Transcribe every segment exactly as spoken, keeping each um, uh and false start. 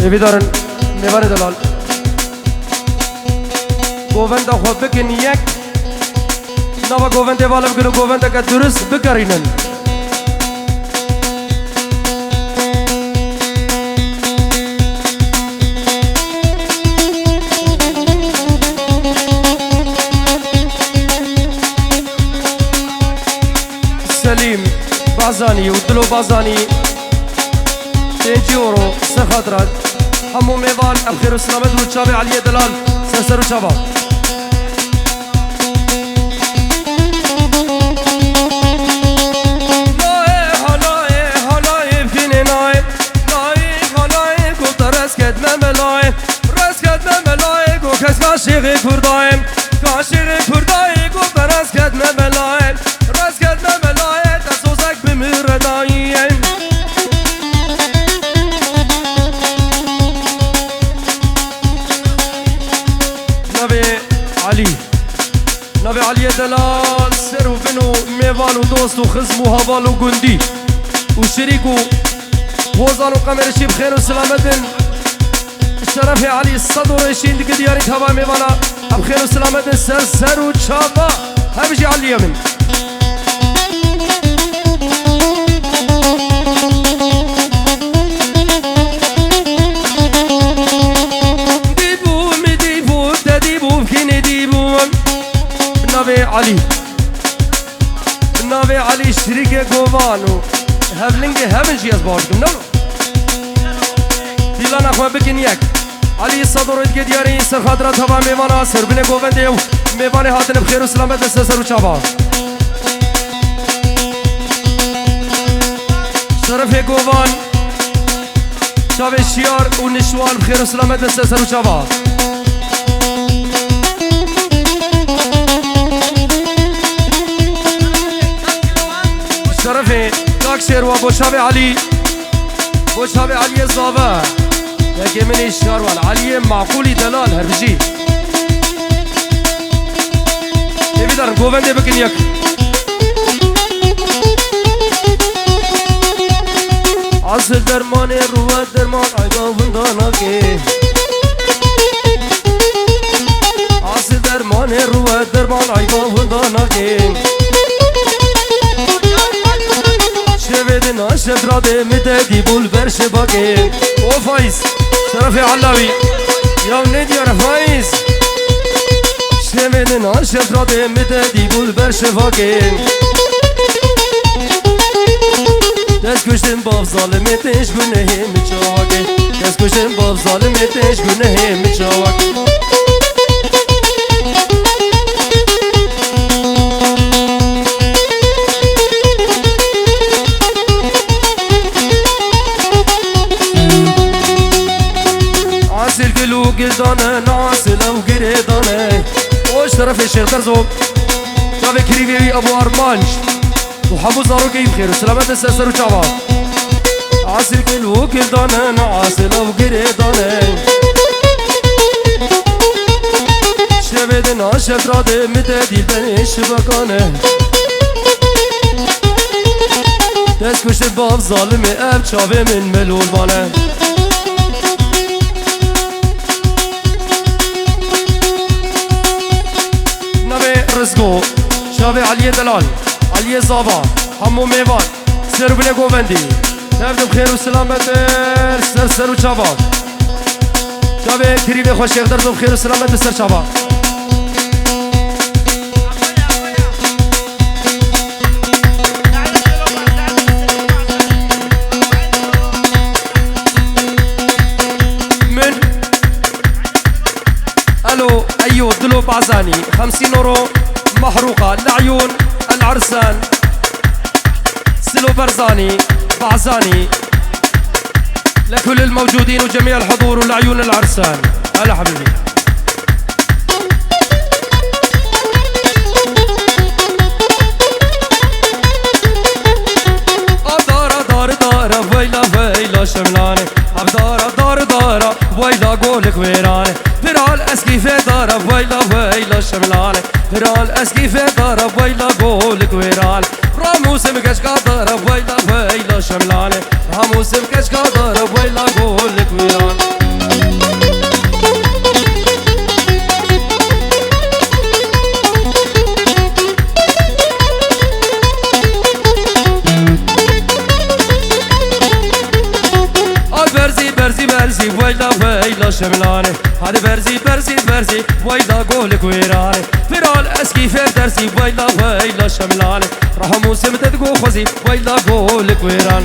Hêvîdar in, mêvanê delal, govenda xwe bikin yek, nava govendê vala bikin û govendeke durist bigerînin. Selîm Bazanî û Dilo Bazanî, pêncî euro, ser xatira hemû mêvan, em xêr û selamet û çavê Eliyê Delal ser ser û çava. Layê halayê halayê bikînê nayê, layê halayê ku te rez ket me melayê, rez ket me melayê ku kes ka şêxê kurdayê, ka şêxê kurdayê ku te rez ket me melayê, rez ket me melayê te sozek bi min re dayê. Navê Elî. Navê Eliyê Delal, ser û bin û mêvan û dost û xizm û heval û gundî û şirîk û hozan û qemerişî bi xêr û selamet in. Şerefê Elî Sedorê şîn dike diyarî tava mêvana. Em xêr û selamet in ser ser û çava. Hemijî Eliyê min. Dîbû min dîbû, te dîbû, kînê dîbû. Bi navê Elî. Bi navê Elî şirîkê govan û hevlingê hemin jî ez bawer dikim, ne? Dîlana xwe bikin yek. Elî Sadorê dike diyarî ser xatira tava mêvana, serbinê govendê û mêvanê hatine bi xêr û selamet ser ser û çava. Şerefê govan, çavê şiyar û nişwan bi xêr û selamet ser ser û çava. Şerefê kak Şêrwa bo çavê Elî. Bo çavê Eliyê Zava. Yekê min ê şarwan, Eliyê Maqûlî Delal, her bijî. Hêvîdar in, govendê bikin yek. Asil dermanê rûwet derman ayba winda nake. Asil dermanê rûwet derman ayba winda nake. Şevê din a şevdradê mi te dîbû li ber şebakê. O Faiz, şerefê Ellawî. Ya ne diyar Faiz. Şevê din a şevdradê mi te dîbû li ber şevakê. Dest kuştin bav zalimê te ji gunehê min çawakê. Dest kuştin bav zalimê te ji gunehê min çawakê. Asil gil û gildane, nasil ew girêdane. O şerefê Şêx Derzo. Çavê kirîvê wî Ebû Armanc. Û hemû zarokê wî bi xêr û selamet ser ser û çava. Asil gil û gildane, nasil ew girêdane. Şevê din a şevdradê mi te dîl benê şibakane. Dest kuştin bav zalimê ev çavê min melûl mane. Navê Rizgo, çavê Eliyê Delal, Eliyê Zava, hemû mêvan. Ser û binê govendî. Tev de bi xêr û selamet e, ser ser û çava. Çavê kirîvê xwe Şêx Derzo bi xêr û selamet e, ser çava. Min. Elo, Eyo, Dilo Bazanî, xemsîn euro, Mehruqa, Le'yûn, El Ersan. سلو برزاني، بعزاني، لكل الموجودين وجميع الحضور والعيون العرسان. هلا حبيبي. Dara dar dara veyla veyla şemlane. Ev dara dar dara veyla golik wêrane. Piral eskîfe dara veyla veyla şemlane. Piral eskîfe dara veyla golik wêrane. Ramûsim keçka dara veyla veyla şemlane. Ramûsim keçka dara veyla golik wêrane. Şemlane, hadi berzî, berzî, berzî, weyla golik wêrane. Firal eskî fer dersî, weyla, weyla Şemlane. Raha Mûsim te digo xwezî, weyla golik wêran.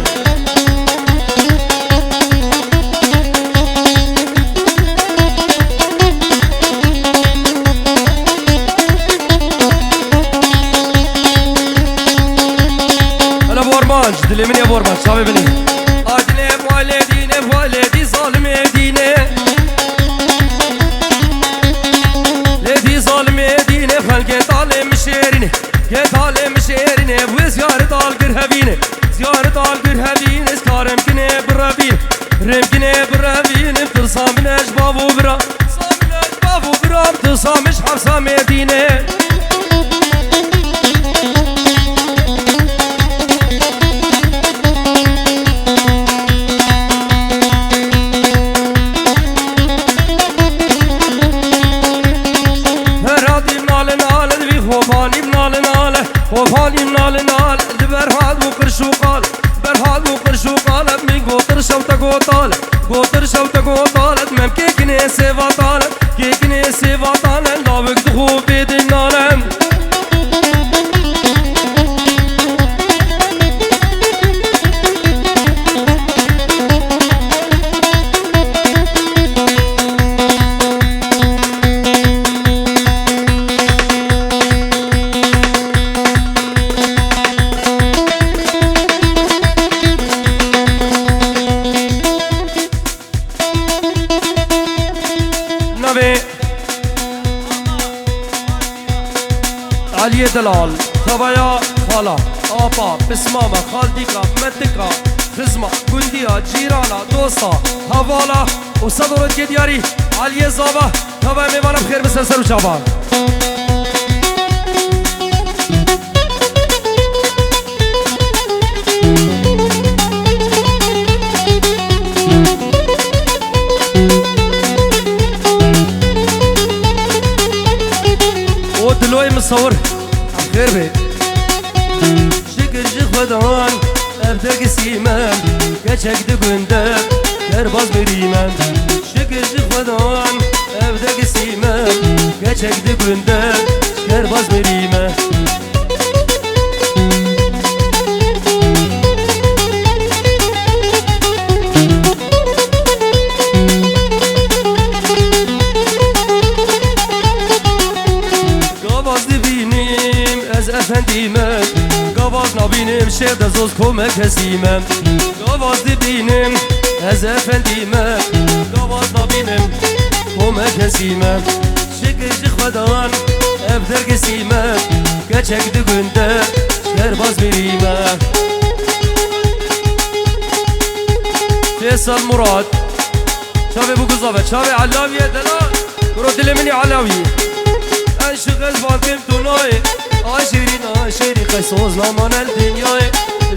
Hele Bormanc, dilê min ye Bormanc, çavê binê. Adile vale dîne, vale dî zalimê dîne. Lê dî zalimê dîne, xelkê talê min şêrîne. Kê talê min şêrîne, wê ziyaret al gir hevîne. Ziyaret al gir hevîne, ez karem kine birevîne. Rem kine birevîne, tirsa min ez bav û bira. Tirsa min ez bav û bira, tirsa min ji hepsa Mêrdîne. Heratî nale nale, divî Xopanî nale nale, Xopanî nale nale, li ber hat bû qirş û qal, ber hat bû qirş û qal, min gotir şewte gotal, gotir şewte gotal, mem kêkinê sêva tal, kêkinê sêva tal, lawik dixu bêdin nale. Navê Aliyê Delal, tevaya xala, apa, pismama, xaldîka, metika, xizma, gundiya, cîrana, dosta, hevala û sedorot kê diyarî Aliyê Zava, tevaya mêvana bi xêr bisin ser û çavan. O Diloyê misewir. Em xêr bê. Şikir ji Xwedan, ev dergisî me, keçek di gund de, derbaz birî me. Şikir ji Xwedan, ev dergisî me, keçek di gund de, derbaz birî me. Gavaz dibînim ez efendî me, gavaz nabînim şêr de zoz komek hesî me. Gavaz dibînim ez efendî me, gavaz nabînim komek hesî me. Şikir ji Xwedan ev dergisî me, keçek di gund de derbaz birî me. Fêsal Murat. Çavê bû guza ve, çavê Elawî ye delal. Kuro dilê min î Elawî. Eşiq ez bakim tu nayê. A şêrîn, a şêrîn, qey soz naman el dinyayê.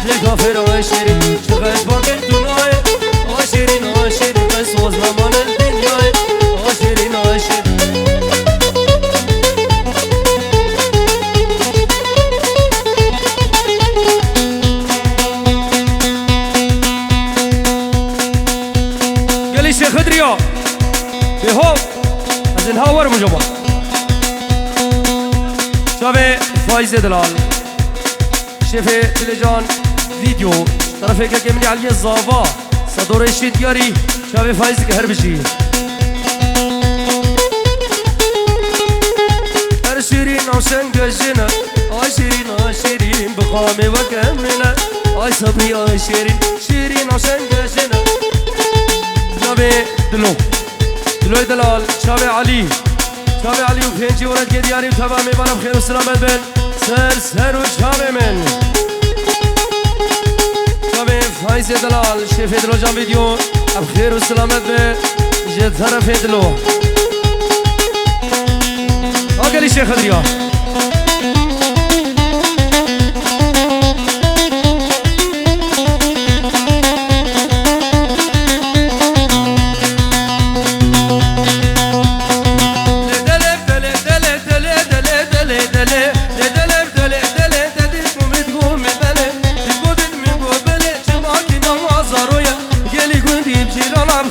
Dil kafir a şêrîn, şiq ez bakim tu nayê. A şêrîn, a şêrîn, qey soz naman el dinyayê. A şêrîn, a şêrîn. Gelî Şêxidriya. Bêhov. Ez ê niha werim uca ba. Çavê Fayzê Delal. Şêfê Dilecan Video. Terefê kekê min Eliyê Zava. Sedorê şît yarî. Çavê Fayzê ke her bijî. Her şîrîn a şenge jine. Ay şîrîn, ay şîrîn, bi xamê weke min e. Ay Sebrî, ay şîrîn, şîrîn a şenge jine. Çavê Dilo. Diloy Delal, çavê Elî. Çavê Elî û pêncî weredgê diyarî û teva mêvana bi xêr û selamet bin. Ser, ser û çavê min. Çavê Fayzê Delal, şêfê Dilocan Video, ev xêr û selamet be ji terefê Dilo. Agelî Şêxidriya.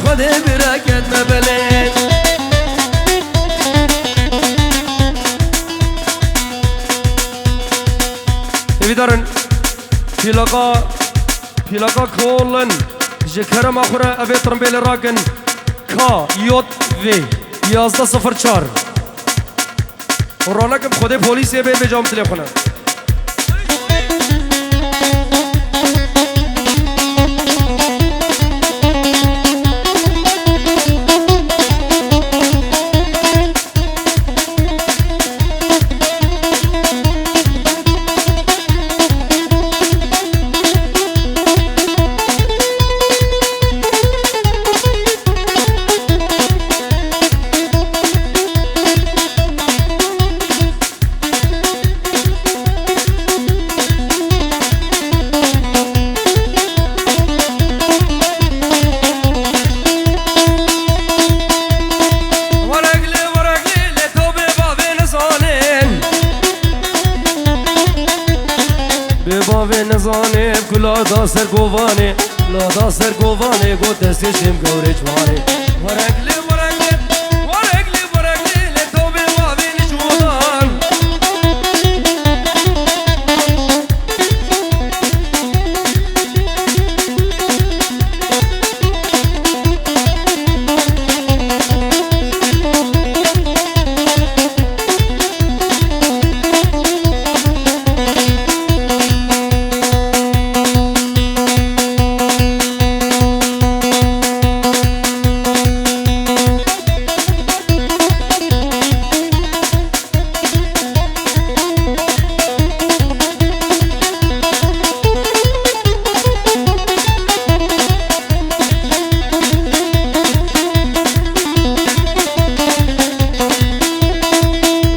Xwedê bereket me belê. Hêvîdar in, plaka, plaka kolin ji kerema xwe re evê tirimbêlê rakin. K Y V yazdeh sifir çar. Ronekim Xwedê polîsê bê vê cam tilê xwe ne. Wereglê, wereglê, lê to bê bavê nizanin. Bê bavê nizanin, ku lada ser govanê, lada ser govanê, got destkeşim gewrê ciwanê. Wereglê, wereglê, wereglê, wereglê, lê to bê bavê nizanin.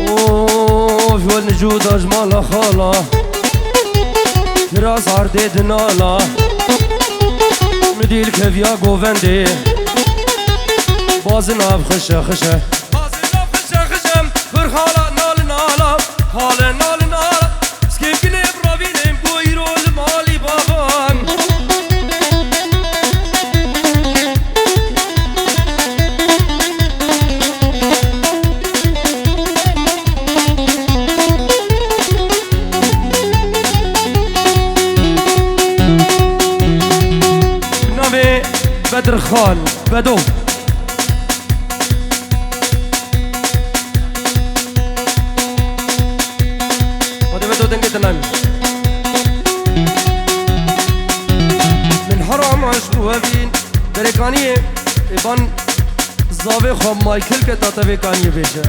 Of, wel nicu da ji mala xala, kiraz ardê dinala, midîl keviya govendê, bazin av xişe xişe. Bazin av xişe xişe, xur xala nal nala, xale nal nala. Skevkine bravînim ku îro li malî bavan. Navê Bedirxan Bedo. Xwedê ve to dengê te nayî. Min heram eşq û hevîn. Derekaniyê ê ban zavê xwe Michael ke ta te vê kaniyê bêje.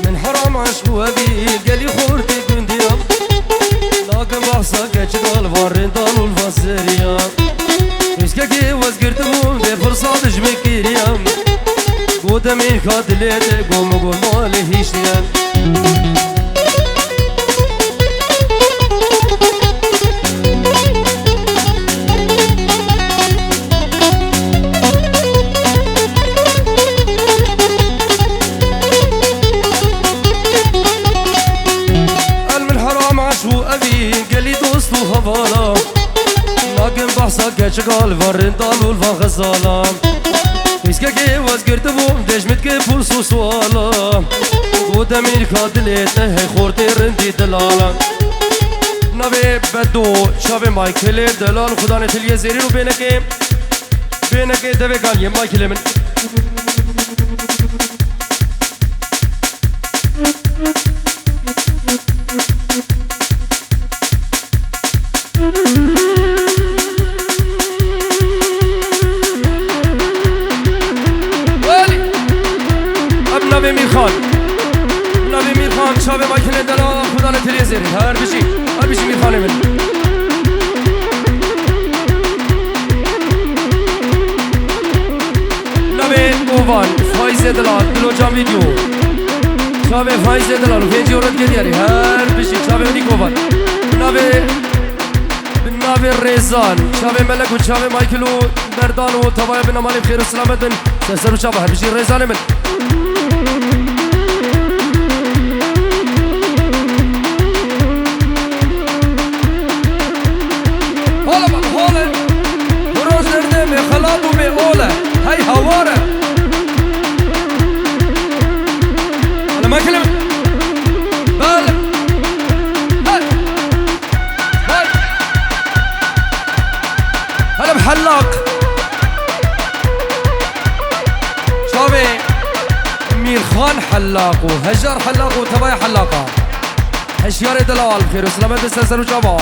Min heram eşq û hevîn gelî xortê gundiya. Nakin behsa keçik alvan rindal û lvan seriya. Rîskekê wez girtibûm dê firsa dijmin kiriya. Gote min ka dilê te gom û gom malê hiştiye. El min heram eşq û evî gelî dost û hevala. Nakin behsa keçik alvan rindal û lvan xezala. Hîskekê wez girtibûm dêjmitkê pûrs û suala. Got demîr ka dilê te hey xortê rindî delala. Navê Bedo çavê Michaelê delal xudanê tiliyê zêrîn û bênekê. Bênekê devê kaniyê Michaelê min. Welî. Em navê Mîrxan. Navê Mîrxan, çavê makine dela, xudanê tirê zêrî. Her bijî. Her bijî Mîrxanê min. Navê Kovan, Faize Delal, Dilocan Video. Çavê Faize Delal, Fêcî Oret Gediyarî. Her bijî çavê Nîkovan. Navê Bi navê Rêzan, çavê Melek û çavê Michael û Merdan û tevaya bin emanê xêr û selamet bin. Ser ser û çava her bijî Rêzanê min. Hala bak, hala. Bu roj derdê me Ware. Hele mekilim. Bel. Hey. Hey. Hele hellaq. Çavê Mîrxan Hellaq û Hejar Hellaq û Tevaya Hellaqa. Heşyarê delal, xêr û selamet be ser ser û çava.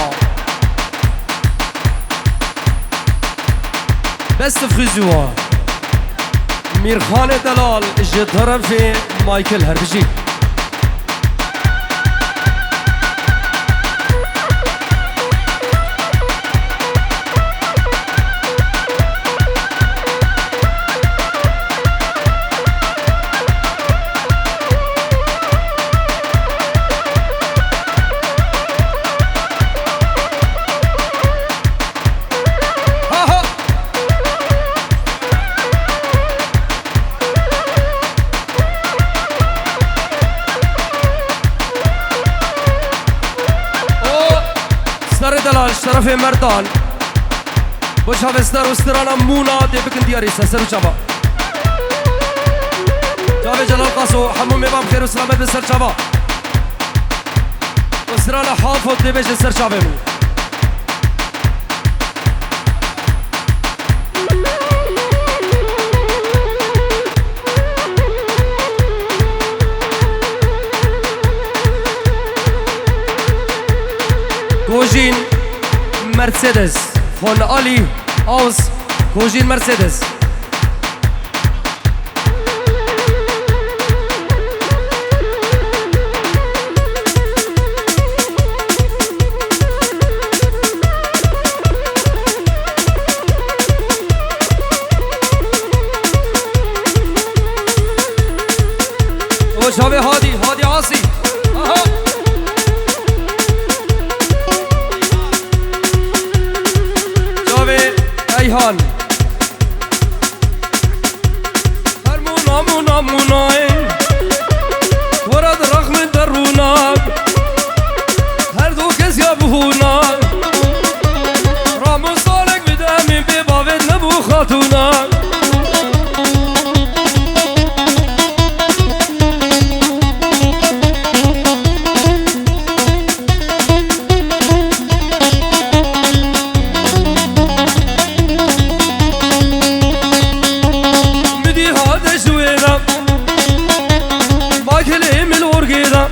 Best of Xizuwa. Mîrxanê delal ji terefê Michael Herbijî. O serê delal, şerefê merdan. Bo çavê star û strana Mûna dê bikin diyarî ser ser û çava. Çavê Celal Qaso, hemû mêvan xêr û selamet be ser çava. Û strana Hafo dê bêje ser çavê min. Gojîn Mercedes, von Ali aus Gojîn Mercedes. O çavê Hadî, Hadî Asî. Aha. Çavê Eyhan. Her mûna, mûna, mûnayê. Were di rexmê derûna. Her du kes ya bihûna. Ramu salek bi demê bê bavêt nebû xatûna. Midî hate ji wê re, bakilê min orgê de,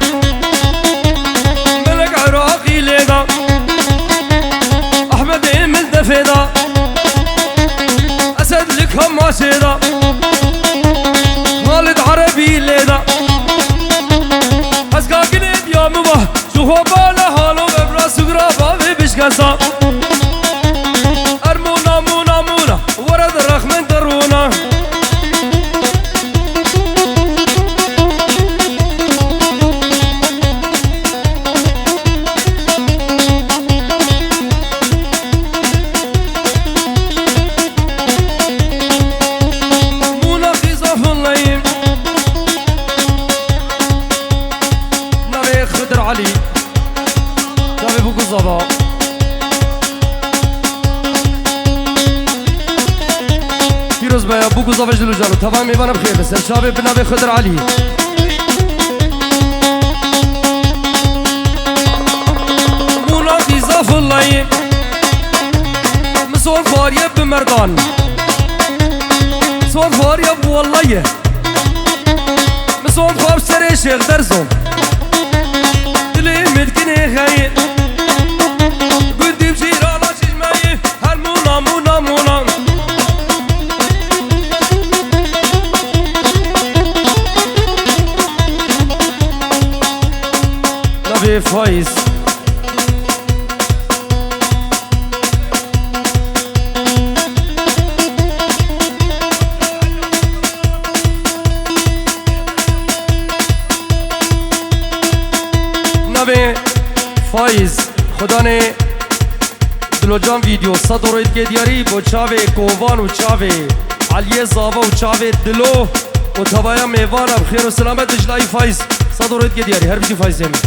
Melek Iraqî lê de, Ehmedê min defê de, Esed li Kamaşê de, Xalid Erebî lê de, Hezka gilê diya min va. Ji xwe bale halo evra sugra bavê bişkesa. Ermûna mûna mûna were di rexmên derûna. Mûna xîza fileyim. Navê Xidir Elî. Navê Bûk û Zava. Pîroz be ya Bûk û Zava ji Lûcan û tevan mêvan em xêr be ser çavê bi navê Xidir Elî. Mûna xîza fileyê. Misol fariye bi merdan. Misol fariye bi welleyê. Min son xwe bi serê Şêx Derzo. Dilê min dikinê xeyê. Gundî bi cîrana çişmeyê. Her mûna, mûna, mûna. Navê Faiz. Navê Faiz, xudanê Dilocan Video, sed û dike diyarî bo çavê Kovan û çavê Eliyê Zava û çavê Dilo û tevaya mêvan em xêr û selamet dijlayî Faiz. Sed û dike diyarî, her bijî Faiz Cemî.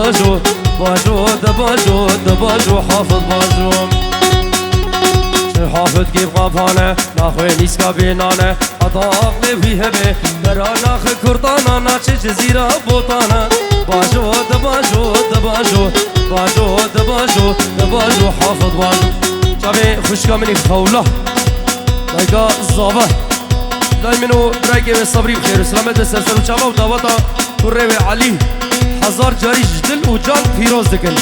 Bajo, bajo, de bajo, de bajo, Hafid bajo. Ji Hafid kêf xapane, naxwe nîska bênane, heta aqlê wî hebe, bera naxi kurtana, naçe Cizîra botana. Bajo, de bajo, de bajo, bajo, de bajo, de bajo, Hafid bajo. Çavê xwişka min î xewla. Dayka zava. Lay min û birayekê wê Sebrî bi xêr û selamet de ser ser û çava û daweta kurê wê Elî hezar carî ji dil û can pîroz dikin.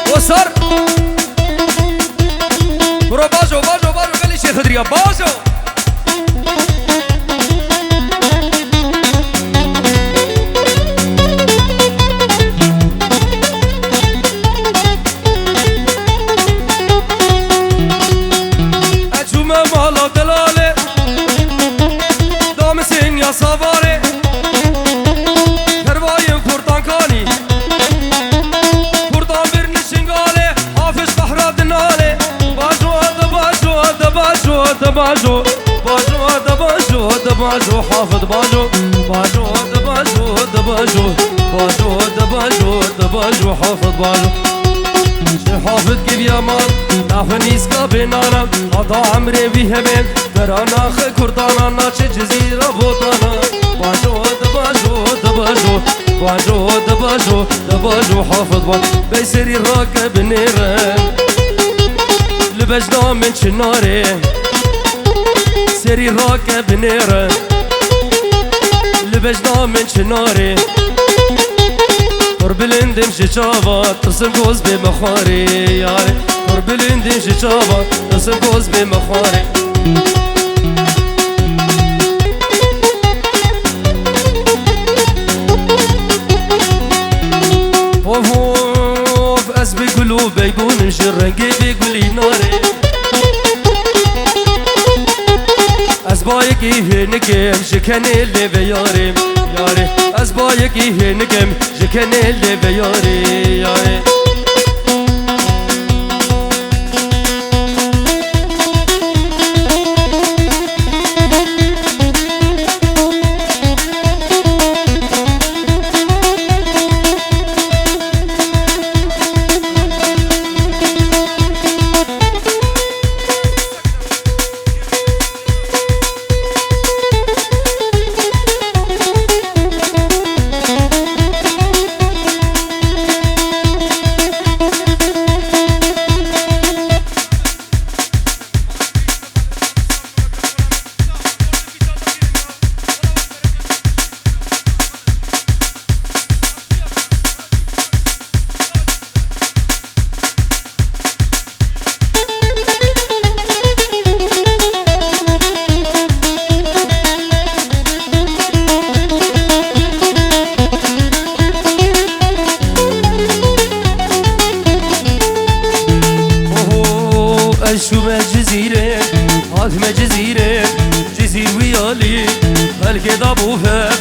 Wesar. Bro, bajo, bajo, bajo, gelî Şêxidriya, bajo. Ez çûme mala delalê, damisên ya savarê, kervayên kurtan kanî, kurtan bir nişingalê, Hafiz behra dinalê. Bajo de, bajo de, bajo de, bajo. Bajo de, bajo de, bajo, Hafid bajo. Bajo de, bajo de, bajo. Bajo de, bajo de, bajo, Hafid bajo. Ji Hafid kêviya mal, naxwe nîska bênana. Hata emrê wî hebe, bera naxi kurdana, naçe Cizîra botana. Bajo de, bajo de, bajo. Bajo de, bajo de, bajo, Hafid bajo. Bey serî rake binêre, li bejna min çinarê. Serî rake binêre, li bejna min çinarê. Pir bilindim ji çava, tirsim goz bê min xwarê, yarê. Pir bilindim ji çava, tirsim goz bê min xwarê. Of, of, ez bi gul û beygonim, ji rengê bê gulî narê. Ez bayekî hênikim, ji kenê lê ve yarê, yarê. Ez bayekî hênikim, ji kenê lê ve yarê, yarê. Oho, ez şûme Cizîrê, hatime Cizîrê, Cizîr wî alî, xelkê da bû fev,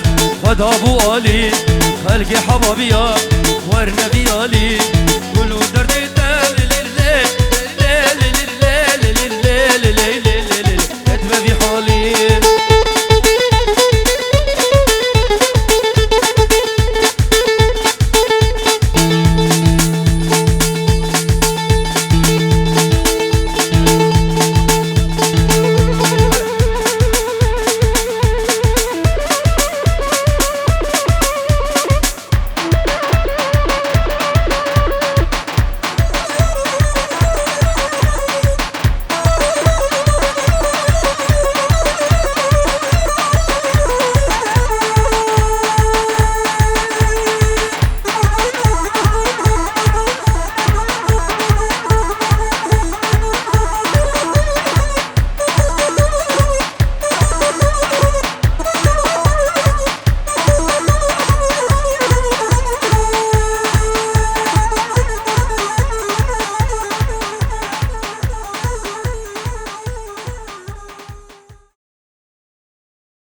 xwe da bû alî, xelkê hebabiya, xwer nevî alî.